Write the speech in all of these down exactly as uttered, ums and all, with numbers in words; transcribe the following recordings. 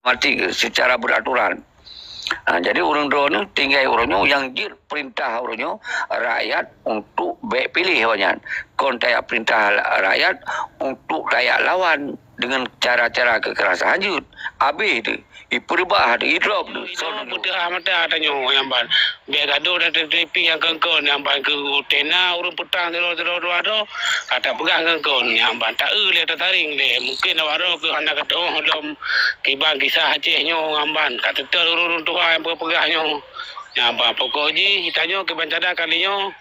Mati ke secara beraturan. Ha, jadi ureuëng droeneuh tinggai ureuëng nyoe nyang jeuet perintah ureuëng nyoe rakyat untuk bék piléh awaknyan. Kon tajak perintah rakyat untuk tajak lawan dengan cara-cara kekerasan. Hanjeuet, abéh teuh, ipeureubah teuh, idrop teuh. Soe nyang beuteuhah mata tanyoe nyang ban. Bék gadoh dan T T P nyang kon-kon nyang ban keu tena ureuëng peutang sidroe-sidroe dua droe. Ka tapeugah ngon kon nyang ban ta-eu lé, tasaring lé. Mungken awak droe keuh hana kateuôh lom kiban kisah Aceh nyoe nyang ban. Ka teutot ureuëng tuha nyang peugah nyoe. Nyang ban pokok jih tanyoe kiban cara kali nyoe.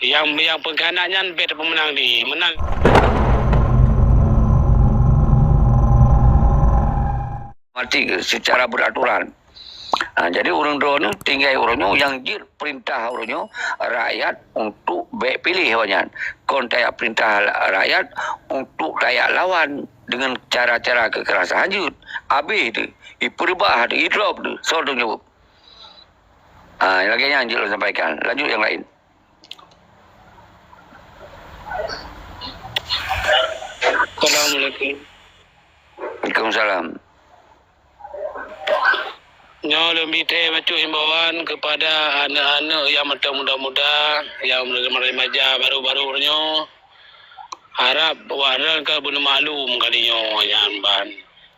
Nyang, nyang peungkhianat nyan bék tapeumeunang di meunan. Mati ke secara beraturan. Ha, jadi ureuëng droeneuh tinggai ureuëng nyoe nyang jeuet perintah ureuëng nyoe rakyat untuk bék piléh awaknyan. Kon tajak perintah rakyat untuk tajak lawan dengan cara-cara kekerasan. Hanjeuet, abéh teuh, ipeureubah teuh, idrop teuh. Soe nyang jaweueb? Ha, lagée nyan jeuet lôn sampaikan. Lanjut nyang laén. Assalamualaikum. Waalaikumsalam. Nyoe lôn bi tém bacut himbauan kepada aneuk-aneuk nyang mantong muda-muda, nyang remaja baru-baru nyoe. Harab awak droe ka beuneumaklum kali nyoe nyan ban.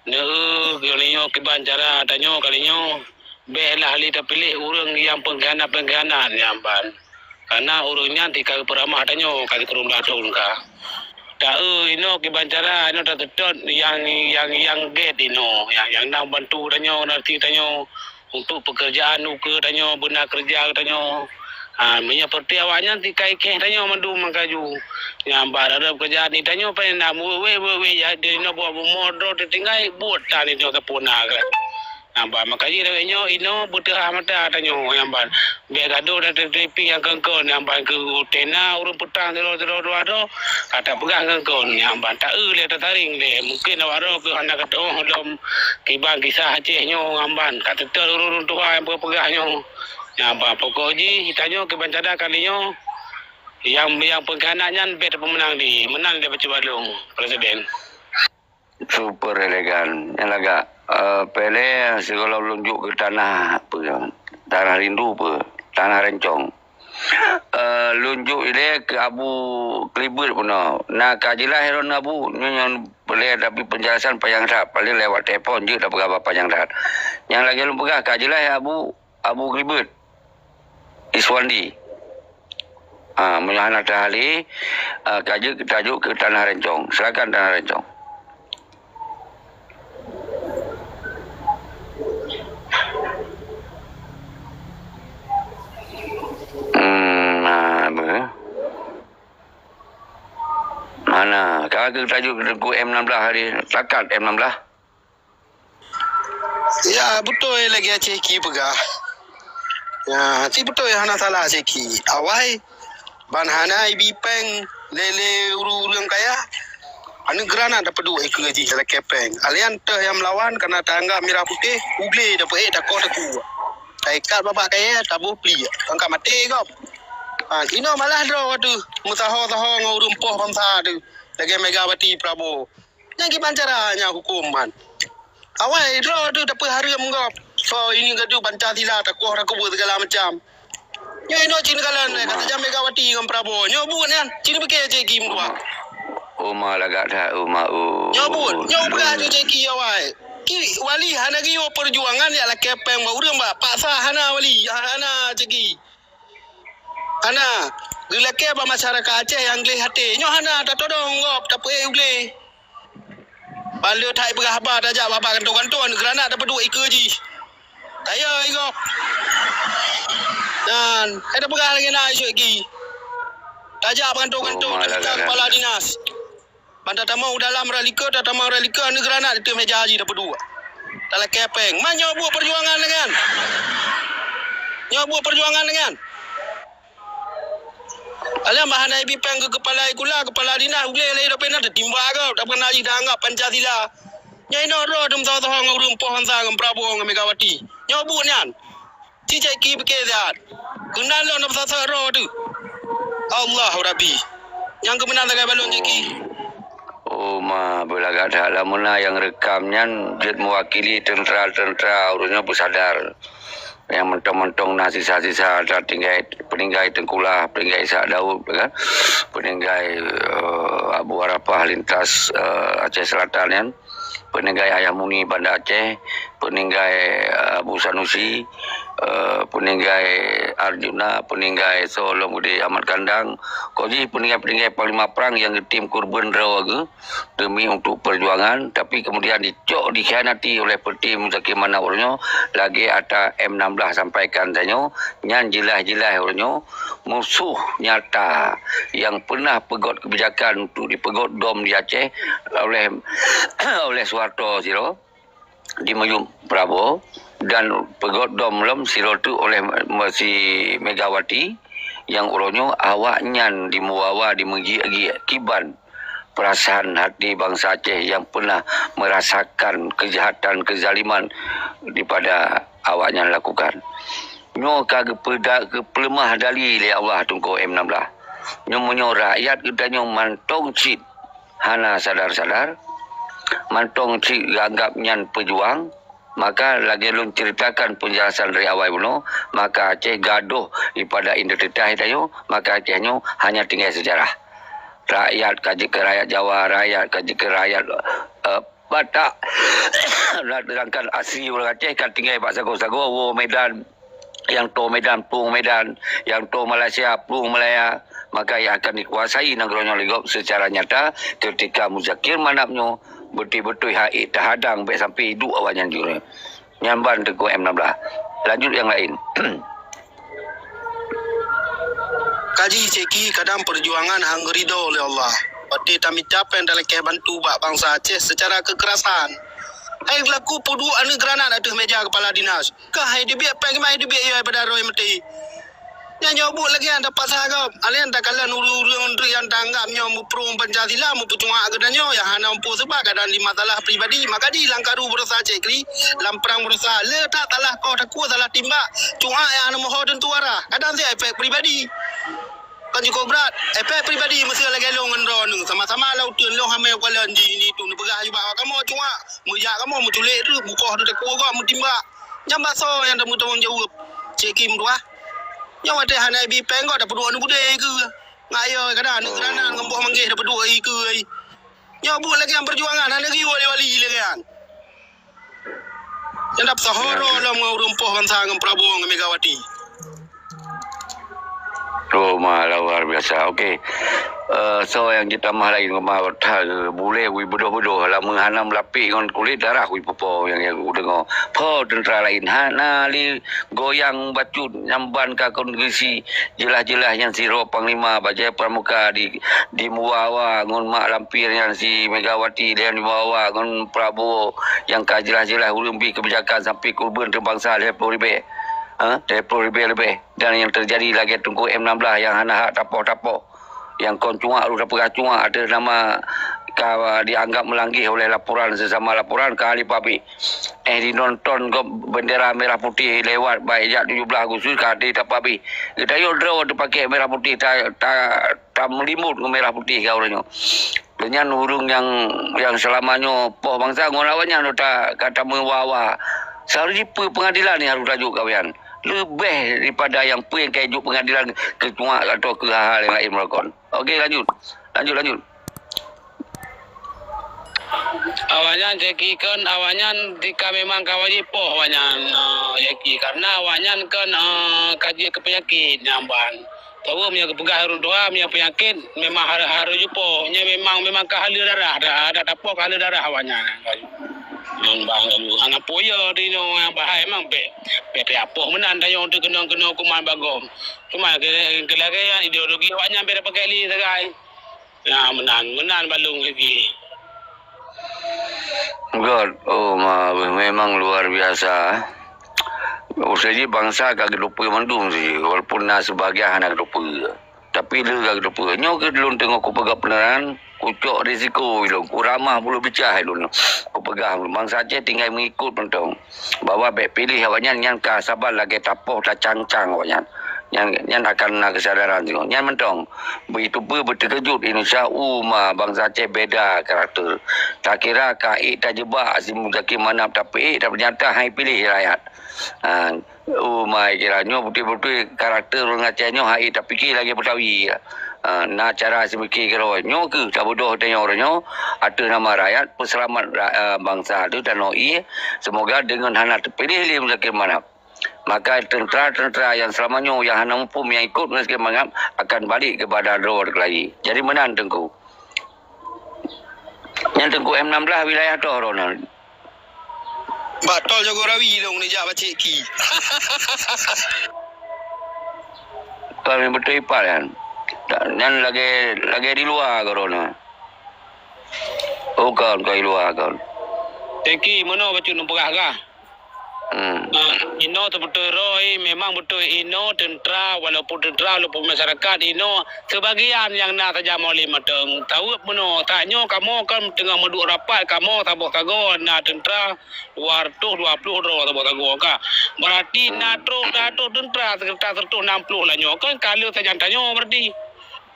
Neu kali nyoe kiban cara tanyoe kali nyoe. Bék lah lé tapiléh ureuëng nyang peungkhianat-peungkhianat nyan ban. Karena ureuëng nyan tika peuramah tanyoe ka sikureueng blaih thon ka. Ta-eu inoe kiban cara inoe tateutot nyang, nyang, nyang gét inoe, nyang, nyang na bantu tanyoe, nanti tanyoe untuk pekerjaan ukeue tanyoe, beuna keureuja tanyoe. Ha, meunyoe peureute awaknyan tika ikéh tanyoe mandum meukayu. Nyang barô keureuja ni tanyoe paléng na wék-wék, wék-wék, ya, di inoe buet bumoe droe teutinggai, buet tan inoe sapeue na keuh. Nyang ban meukaji lawét nyoe inoe beuteuhah mata tanyoe nyang ban. Bék gadoh dan T T P nyang kon-kon nyang ban keu tena ureuëng peutang sidroe-sidroe dua droe. Ka tapeugah ngon kon nyang ban ta-eu lé, tasaring lé. Mungken awak droe keuh hana kateuôh lom kiban kisah Aceh nyoe nyang ban. Ka teutot ureuëng tuha nyang peugah nyoe. Nyang ban pokok jih tanyoe kiban cara kali nyoe. Nyang, nyang peungkhianat nyan bék tapeumeunang di meunan lé bacut balong presiden. Super elegan. Nyang lagak, eh, Pele sigohlom lôn jok keu tanah, apa ya, tanah rindu apa, tanah rencong. Eh, lôn jok ilée keu Abu Kelibeuet bunoe. Na ka jeulaih droeneuh Abu, nyoe nyang Pele tapi penjelasan panyang that, paléng lewat telepon jeuet tapeugah panyang that. Nyang lagée lôn peugah ka jeulaih Abu, Abu Kelibeuet. Iswandi. Ah, meunyoe hana teuhali, ah, ka jeuet tajuk keu tanah rencong. Silakan tanah rencong. Hmm, nah, apa? Mana? Ka keu tajuk Teungku M enam belas hari. Takat M enam belas. Ya, beutôi lagée Aceh Ki peugah. Ya, si beutôi hana salah Aceh Ki. Awai, ban hana ibi péng lé-lé ureuëng-ureuëng kaya. Aneuk granat tapeuduek ikeue jih lakée péng. Alian teuh nyang meulawan kana taanggab mirah putéh, u glé tapeuék takoh takue. Taikat babah kayée taboh pliek, angkat maté gob. Ha, inoe malah droe teuh meusaho-saho ngon ureuëng poh bansa teuh lagée Megawati Prabowo. Nyang kiban cara nyang huköm man. Awai droe teuh tapeuhareuem gob. Soe ini gadu Pancasila takoh takubu segala macam. Nyoe inoe cit neukalon ka sajan Megawati ngon Prabowo. Nyoe buet nyan, cit neupiké Aceh Ki meutuah. Uma lagak that, Uma, uh. Nyoe buet, nyoe peugah Aceh Ki awai. Ki wali hana geuyue perjuangan jak lakée péng bak ureuëng bak paksa hana wali, hana Aceh Ki. Hana, geulakée bak masyarakat Aceh nyang gleh até. Nyoe hana tatodong gob tapeuék u glé. Ban le that ipeugah haba tajak bak kantô-kantô, aneuk granat tapeuduek ikeue jih. Kaya igob. Dan hai tapeugah lagée na Aceh Ki. Tajak bak kantô-kantô, oh, tapeugah kepala dinas. Ban tatamong u dalam rot likot, tatamong rot likot, aneuk granat ateueh meja jih tapeuduek. Talakée péng. Man nyoe buet perjuangan lagée nyan. Nyoe buet perjuangan lagée nyan. Alam bah hana ibi péng keu kepala sikula, kepala dinas, u glé lé dope na teutimba gob, tapi na jih taanggab Pancasila. Nyoe inoe droe teuh meusaho-saho ngon ureuëng poh bansa ngon Prabowo ngon Megawati. Nyoe buet nyan. Ci Aceh Ki piké that. Keunan lôn na peusasoe droe teuh. Allahu Rabbi. Nyang keumeunan sagai balon Aceh Ki. Oh ma, beulagak that. Lamun na nyang rekam nyan jeuet mewakili tentara-tentara ureuëng nyoe beusadar. Nyang mantong-mantong na sisa-sisa tinggai, peuninggai Teungku Lah, peuninggai Ishak Daud, kan? Peuninggai, eh, Abu Arafah lintas, eh, Aceh Selatan, kan? Peuninggai Ayah Muni Banda Aceh, peuninggai, eh, Abu Sanusi, eh, peuninggai Arjuna, peuninggai soe lom Gede Ahmad Kandang, kok jih peuninggai-peuninggai panglima prang nyang geutem keureubeuen droe geuh demi untuk perjuangan, tapi kemudian dicok, dikhianati oleh Peuti Muzakir Manaf uroe nyoe, lagée ata M enam belas sampaikan tanyoe, nyan jeulaih-jeulaih uroe nyoe musoh nyata nyang peunah peugét keubijakan untuk dipeugét dom di Aceh oleh, oleh Soeharto sidroe, dimiyueb Prabowo, dan peugét dom lom sidroe teuk oleh me-, si Megawati, nyang uroe nyoe awaknyan dimeuwawa, dimeugiek-giek kiban peurasaan hati bansa Aceh nyang peunah meurasakan keujahatan, keuzaliman dipada awaknyan lakukan. Nyoe ka geupeuda-, geupeuleumah dali lé Allah Teungku M enam belas. Nyoe meunyoe rakyat geutanyoe mantong cit hana sadar-sadar, mantong cit geuanggab nyan peujuang, maka lagée lôn ceuritakan peunjelasan dari awai bunoe, maka Aceh gadôh dipada identitas tanyoe, maka Aceh nyoe hanya tinggai seujarah. Rakyat ka jeuet keu rakyat Jawa, rakyat ka jeuet keu rakyat, eh, Batak. Sedangkan asli ureuëng Aceh ka tinggai bak sagoe-sagoe, woe Medan, nyang toe Medan, plueng Medan, nyang toe Malaysia, plueng Malaya, maka nyang akan dikuasai nanggroe nyoe lé gob seucara nyata ketika Muzakir Manaf nyoe beutôi-beutôi hana ék teuhadang bék sampai iduek awaknyan jurée. Nyan ban Teungku M enam belas. Lanjut nyang laén. Kaji Ceki, kadang perjuangan hana ridho lé Allah. Watée tamita péng talakée bantu bak bansa Aceh seucara keukerasan. Hai laku peuduek aneuk granat ateueh méja keupala dinas. Ka hai dibiet péng, ma hai dibiet yôh pada roh maté. Nyan nyoe buet lagée nyan tapaksa gob. Alèh takalon ureuëng-ureuëng nyang tanggap nyoe muprueng Pancasila, mupeucunggak geutanyoe nyang hana muphom seubab kadang di masalah pribadi. Maka di lam karu beurasa Ceki, lam prang beurasa, le that salah koh takue salah timbak, cunggak nyang hana meuho teuntu arah. Kadang si efek pribadi. Kan cukup brat. Efek pribadi meuseu lagée lôn ngon droeneuh sama-sama lam uteuen lôn hana kukalon di, di tu neupeugah jubak kamoe cunggak. Meujak kamoe meuculék teuk, mukoh teuk takue gob meutimbak. Nyan bak soe nyang tameutanggong jaweueb? Ceki meutuah. Nyoe watée hana ibi péng gob tapeuduek aneuk beudé keue. Ngayo kadang aneuk granat ngon boh manggeh tapeuduek keue. Nyoe buet lagée nyan perjuangan hana geuyue wali-wali lagée nyan. Nyang dap sahoro lom ngon ureuëng poh bansa ngon Prabowo ngon Megawati. Oh ma, luar biasa. Okey. Eh, soe nyang jitamah laén, ma, that bulée wui beudôh-beudôh, lam hana meulapék ngon kulét darah wui pupo nyang, nyang kudeungoe. Poh teuntara laén hana lé goyang bacut, nyan ban ka kon geusi jeulaih-jeulaih nyan sidroe panglima bajée pramuka di, dimeuwawa ngon mak lampir nyan si Megawati, dan dimeuwawa ngon Prabowo nyang ka jeulaih-jeulaih ureuëng bi keubijakan sampai keureubeuen teuk bansa lhée ploh ribée. Ha, lhée ploh ribée leubeh. Dan nyang teujadi lagée Teungku M enam belas nyang hana hak tapoh-tapoh. Nyang kon cunggak rôh tapeugah cunggak ateueh nama ka dianggap meulanggieh oleh laporan sesama laporan ka lipabih. Eh, dinonton gob bendera merah putih lewat bak jak tujoh blaih Agustus ka lipabih. Geutanyoe droe teupaké merah putih ta, ta, tameulimot ngon merah putih ka uroe nyoe. Nyan ureuëng nyang, nyang seulama nyoe poh bansa ngon awaknyan ta, ka tameuwawa. Seharusnya peue peungadilan nyang harôh tajok kawén. Leubeh daripada nyang peue nyang ka ijok peungadilan keu cunggak atau keu hal-hal nyang laén meurokon. Okey, lanjut. Lanjut, lanjut. Awaknyan Ceki kon, awaknyan tika memang ka wajéb poh awaknyan, eh, Ceki, karena awaknyan kon, eh, ka jeuet keu peunyakét nyang ban. Tahu meunyoe geupeugah ureuëng tuha, meunyoe peunyakét memang harôh, harôh jipoh. Nyan memang, memang ka haleue darah, dak, dak tapoh ka haleue darah awaknyan. Nyan ban laju. Hana peue yo di nyoe nyang bahai memang bék, bék tapoh meunan tanyoe teukeunong-keunong hukuman bagom. Cuma keu, keu lagée nyan ideologi awaknyan bék tapakai lé sagai. Nah, meunan, meunan balong lagi. God, oh ma, memang luar biasa. Usai jih bansa ka geuteupeue mandum sih, walaupun na sebagian hana geuteupeue. Tapi le ka geuteupeue. Nyoe keuh lôn teungoh kupeugah peuneurangan, kucok risiko lôn, kuramah bulu bicah lôn. Kupeugah bansa Aceh tinggai mengikut mantong. Bahwa bék piléh awaknyan nyan ka saban lagée tapoh tacang-cang awaknyan. Nyan, nyan akan na keusadaran singoh. Nyan mantong, beuteupeue beuteukeujot Indonesia, uma bansa Aceh beda karakter. Takira ka ék tajebak si Muzakir Manaf, tapi ék, tapi nyata hai piléh rakyat. Ha, uma kira nyoe beutôi-beutôi karakter ureuëng Aceh nyoe hai tapike lagée Betawi. Ha, na cara sipike keudroe. Nyoe kheueh tabodoh tanyoe uroe nyoe ateueh nama rakyat, peuseulamat ra-, eh, bansa teuh tanoh ié. Semoga deungon hana teupiléh lé Muzakir Manaf, maka teuntara-teuntara nyang seulama nyoe nyang hana muphom nyang ikot ngon Muzakir Manaf akan balek keupada droe keulayi. Jadi meunan Teungku. Nyan Teungku M enam belas wilayah toh droeneuh. Bak tol Jogorawi lôn neujak bak Cik Ki. Tol nyang beutôi ipat nyan. Nyan lagée, lagée di luwa keudroeneuh. Oh kon, kon di luwa kon. Teki, meunoe bacut neupeugah kah? Hmm. Ah, inoe teubeutôi roh, eh, memang beutôi inoe teuntara, walaupun teuntara, walaupun masyarakat inoe sebagian nyang na saja meulim mantong. Taweueb meunoe, tanyoe kamoe kan teungoh meuduek rapat, kamoe saboh sagoe na teuntara dua ratus dua puluh droe saboh sagoe ka. Berarti na Hmm. troh, na troh teuntara sekitar seratus enam puluh lah nyoe. Kan ka lheueh sajan tanyoe berarti.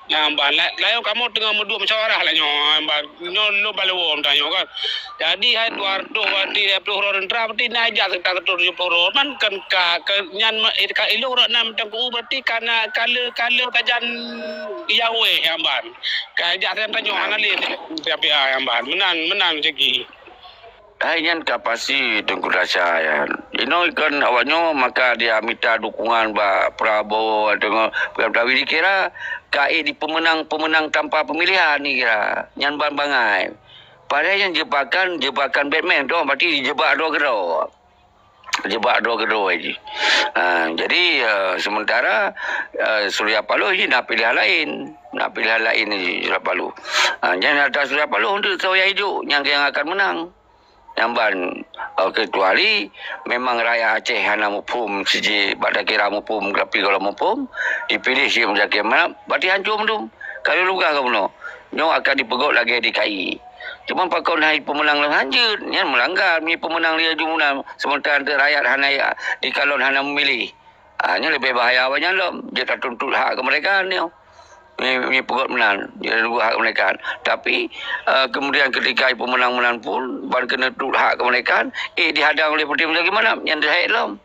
Nyan ban, la-, layong kamoe teungoh meuduek musyawarah lah nyoe, ban, nyoe lôn ban lôn tanyoe kan. Jadi hai dua ratus berarti dua puluh droe teuntara berarti na jak sekitar seratus tujuh puluh droe. Man kan ka, ka nyan ma-, eh, ka ilong rot na mantong ku berarti ka na, ka lheueh, ka lheueh sajan Yahweh nyan ban. Ka jak sajan tanyoe analis, tapi, ah, nyan ban. Meunan, meunan rezeki. Hai nyan ka pasti Teungku Dasha nyan. Inoe kon awak nyoe maka dia mita dukungan bak Prabowo deungon P M Tawi dikira ka ék dipeumeunang-peumeunang tanpa peumilihan dikira. Nyan ban bangai. Padahai nyan jebakan, jebakan Batman tu berarti dijebak droe keudroe. Jebak droe keudroe jih. Ha, jadi, eh, sementara, eh, Surya Paloh jih na pilihan laén. Na pilihan laén jih Surya Paloh. Ha, nyan ata Surya Paloh untuk soe nyang iduek nyang, nyang akan menang. Nyan ban, eh, kecuali memang rakyat Aceh hana muphom siji bak takira muphom, tapi kalau muphom, dipiléh si Muzakir Manaf, berarti hancô mandum. Kalau lugah ka bunoe, nyoe akan dipeugöt lagèe di K I. Cuma pakon hai peumeunang lôn hanjeuet, nyan meulanggar mi peumeunang lé jumeunan, sementara rakyat hana ya, dikalon hana meumiléh. Ah, nyoe leubeh bahaya awaknyan lom, jeuet tatuntut hak keumeurdekaan nyoe. Mi, mi peugöt meunan, jeuet tatuntut hak keumeurdekaan. Tapi, eh, kemudian ketika peumeunang meunan pun, ban keuneuk tuntut hak keumeurdekaan, eh, dihadang oleh Putri Muzakir Manaf, nyan teuhèk lom.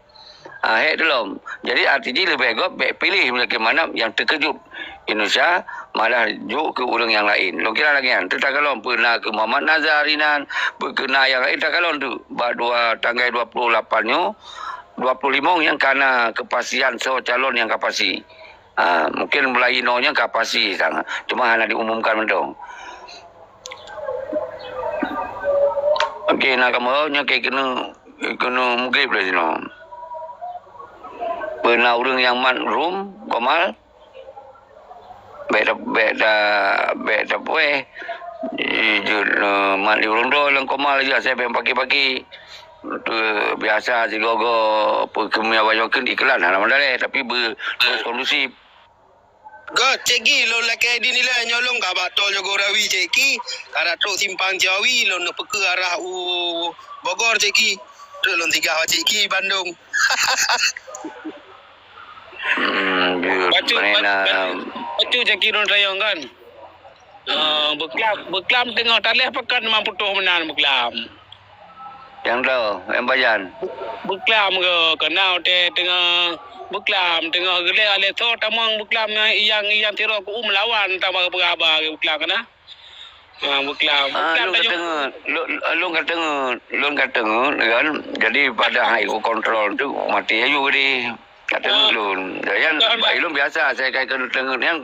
Ah, hék lom. Jadi, arti jih leubeh göt bèk piléh Muzakir Manaf nyang teukeujot Indonesia, malah jok keu ureueng nyang laén. Lôn kira lagèe nyan, teuka kalon peue na keu Muhammad Nazar inan, peue keu na nyang laén, teuka kalon teuk. Bak dua, tanggai dua puluh lapan nyoe, dua puluh limong nyang ka na keupastian soe calon nyang ka pasti. Ah, mungkin mulai inoe nyan ka pasti sang, cuma hana diumumkan mantong. Oke, na kamoe nyoe ka keuneuk, keuneuk mugrib lé sinoe. Peue na ureueng nyang mat rum, Komal? Bèk ta-, bèk ta-, bèk tapuéh. Jeuet, eh, mat lé ureueng droe lam Komal, jeuet asai bèk paki-paki. Teubiasa sigoe-goe peue keumeunyoe awaknyoe kheun iklan hana masalah, tapi beu terus kondusif. Göt, Cik Ki, lôn lakèe di nilai nyoe lôn ka bak Tol Jogorawi, Cik Ki. Ka trôk simpang Ciawi, lôn neuk peukeu arah u Bogor, Cik Ki. Trôk lôn singgah bak Cik Ki Bandung. Hmm, jeuet. Bacut, bacut, bacut, Cik Ki lôn sayang kan. Eh, beuklam, beuklam teungoh taléh pakon teuma putôh meunan beuklam. Nyang droe, nyang pajan. Beuklam ke, keunoe teuh teungoh beuklam, teungoh geulek alèh tho tamong beuklam nyang iyang-iyang sidroe keu u meulawan tamong peugah haba beuklam keunoe. Ha, beuklam. Ah, beuklam lôn ka tanyoe. Teungeut, lôn, lôn ka teungeut, lôn ka teungeut kan. Jadi pada hai ku kontrol tu mati ayu di. Ka teungeut lôn. Nyan bak ilôn biasa, asai ka teungeut nyan,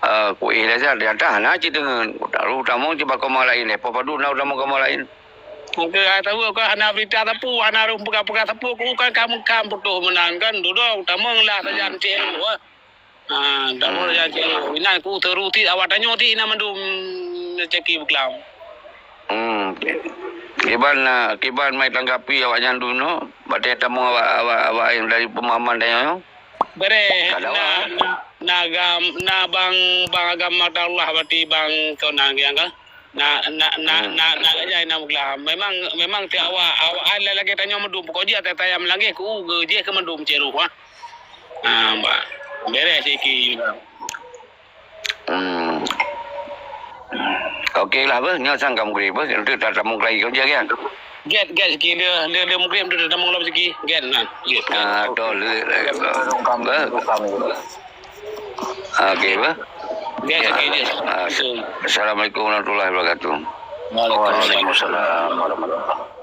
eh, kuéh lé sa, nyata hana cit teungeut. Tahu tamong cit bak koma laén, eh, padum na tamong koma laén. Oke, ah, tahu ka hana berita sapeue, hana rhueng peugah-peugah sapeue, ku kan kamoe kan putôh meunan kan, dudoe tamong lah sajan cit ilmu, eh. Ah, tamong sajan cit ilmu. Inan ku teuru cit awak tanyoe cit inan mandum rezeki beuklam. Hmm. Kiban na, kiban mai tanggapi awaknyan dum nyoe, batèe tamong awak, awak, awak nyang dari peumahaman tanyoe nyoe. Bereh, na, na, na agam-, na bang, bang agama Allah berarti bang kau na yang kan? Na, na, na, hmm, na, na gajah na meugeula. Memang, memang ti awak, awak hal lagèe tanyoe mandum. Pokok jih ata tayang meulangeh ku, jih keu mandum cit ruh, ah. Ah, bah. Beres sikit. Hmm. Oke lah, beuh. Nyoe sang ka meugrib, beuh. Nanti tatamong lagi kerja, kan? Get, get sikit. Dia, dia, dia meugrib, dia tatamong lagi sikit. Get, nah. Get, get. Ah, tu, le, le, beuh. Oke, beuh. Get sikit, get. Ah, Assalamualaikum warahmatullahi wabarakatuh. Waalaikumsalam warahmatullahi wabarakatuh.